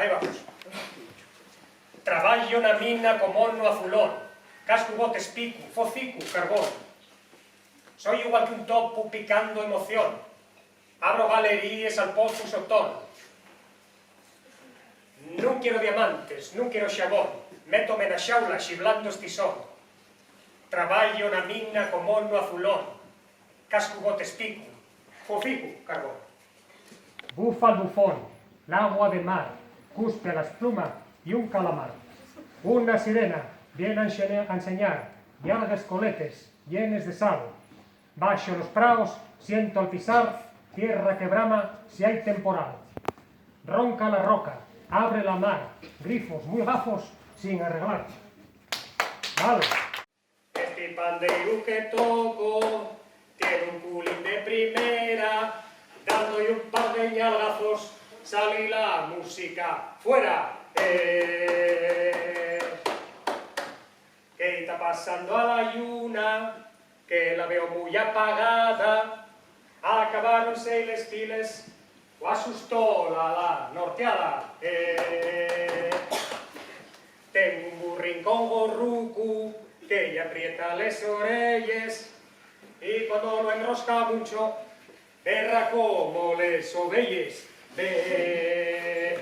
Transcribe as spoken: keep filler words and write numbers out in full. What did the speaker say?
Ahí vamos. Trabayo na mina con mono azulón, cascu botes picu, focicu carbón. Soi igual que un topu picando emoción, abro galeríes al pozu sotón. Nun quiero diamantes, nun quiero xabón, métome na xaula xiblando estisón. Trabayo na mina con mono azulón, cascu botes picu, focicu carbón. Bufa el bufón, l'agua de mar, cuspe a la espluma y un calamar. Una sirena viene a enseña-, a enseñar, llargues coletes llenes de sal. Baxo los praos, siento al pisar tierra que brama si hai temporal. Ronca la roca, abre la mar, grifos muy gafos sin arreglar. Vale. Esti pandeiru que toco tien un culín de primera, dando-y un par de ñalgazos, sali la música fuera. Eh. Que ta pasando a la lluna, que la veo muy apagada, acabaron-se les piles, o asustó la, la nortiada. Eh. Tengo un burrín con gorrucu que ya aprieta les orelles, y cuando lo enrosca mucho, berra como les ovelles. Ve.